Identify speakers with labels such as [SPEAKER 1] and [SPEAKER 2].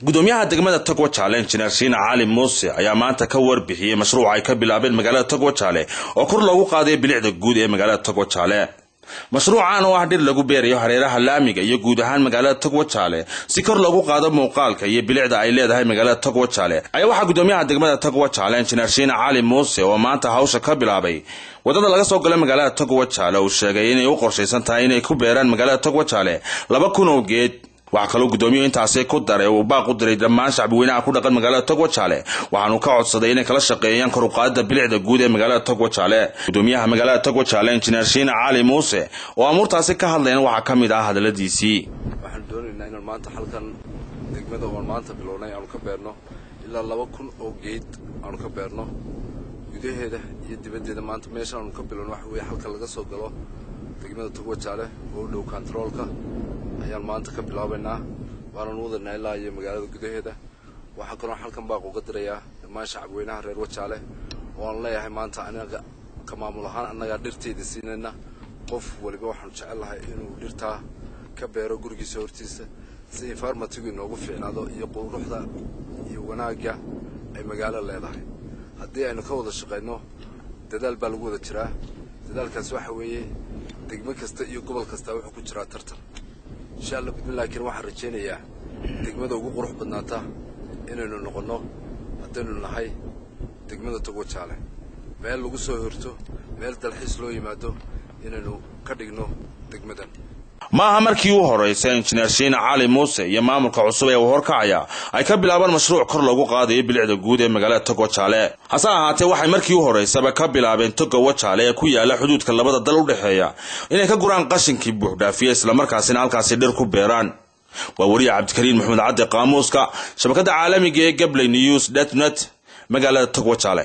[SPEAKER 1] Gudoomiyaha degmada Togwajaale, Injineer Shiina Cali Muuse, ayaa maanta ka warbixiyey mashruuca ay ka bilaabeen magaalada Togwajaale oo kor loogu qaadayo bilicda guud ee magaalada Togwajaale. Mashruucan oo ah dhir lagu beerayo hareeraha laamiga iyo guud ahaan magaalada Togwajaale si kor loogu qaado muuqaalka iyo bilicda ay leedahay magaalada Togwajaale, ayaa waxaa gudoomiyaha degmada Togwajaale, Injineer Shiina Cali Muuse, oo maanta hawsha ka bilaabay wadada laga soo galay magaalada Togwajaale, uu sheegay inay u qorshaysan tahay inay ku beeraan magaalada Togwajaale 2000 oo geed. Waxaa kaloo gudoomiyuhu intaasi ku daray uu baaq u diray dhammaan shacbiweynaha ku dhaqan magaalada Togwajaale, waxaanu ka codsaday inay kala shaqeeyaan kor u qaadida bilicda guud ee magaalada Togwajaale. Gudoomiyaha magaalada Togwajaale, Injineer Shiina Cali Muuse, oo amuurtaasi ka hadlayna waxaa ka mid ah hadaladiisii:
[SPEAKER 2] Waxaanu doonaynaa inaan maanta halkan degmada oon maanta bilownay aanu ka beerno ilaa 2000 oo geed, aanu ka beerno gudaheeda iyo dibaddeeda. Maanta meeshan aanu ka bilowno waxa weeye halka laga soo galo degmada Togwajaale oo u dhow kantaroolka ayaan maanta ka bilaabaynaa, waanan wadanaa ilaa iyo magaalada gudaheeda. Waxaa kaloo halkan baaq uga dirayaa dhammaan shacabweynaha reer Wajaale oo aan leeyahay maanta anaga ka maamul ahaan annagaa dhirtayda siinayna. Qof waliba waxaanu jecel lahay inuu dhirtaa ka beero gurigiisa hortiisa si environmentigu inoogu fiicnaado iyo quruxda iyo wanaagga ay magaalo leedahay. Haddii aynu ka wada shaqayno, dadaal baa lagu wada jiraa. Dadaalkaas waxa weeye degmo kasta iyo gobol kasta wuxuu ku jiraa tartan, insha Allah bidmi. Laakiin waxaan rajaynayaa degmada ugu qurux badnaata inaynu noqonno haddaynu nahay degmada Togwajaale, meel lagu soo hirto, meel dalxiis loo yimaado inaynu ka dhigno degmadan.
[SPEAKER 1] Ma aha markii u horreysay Injineer Shiina Cali Muuse iyo maamulka cusub ee uu horkacaya ay ka bilaabaan mashruuc kor loogu qaadayo bilicda guud ee magaalada Togwajaale. Hase ahaatee, waxay markii u horreysaba ka bilaabeen Toga Wajaale ee ku yaala xuduudka labada dal u dhexeeya inay ka guraan qashinkii buuxdhaafiye, islamarkaasina halkaasi dhir ku beeraan. Waa wariye Cabdikariin Maxamed Caddi, qaamuuska shabakadda caalamiga ee Gabley News net, magaalada Togwajaale.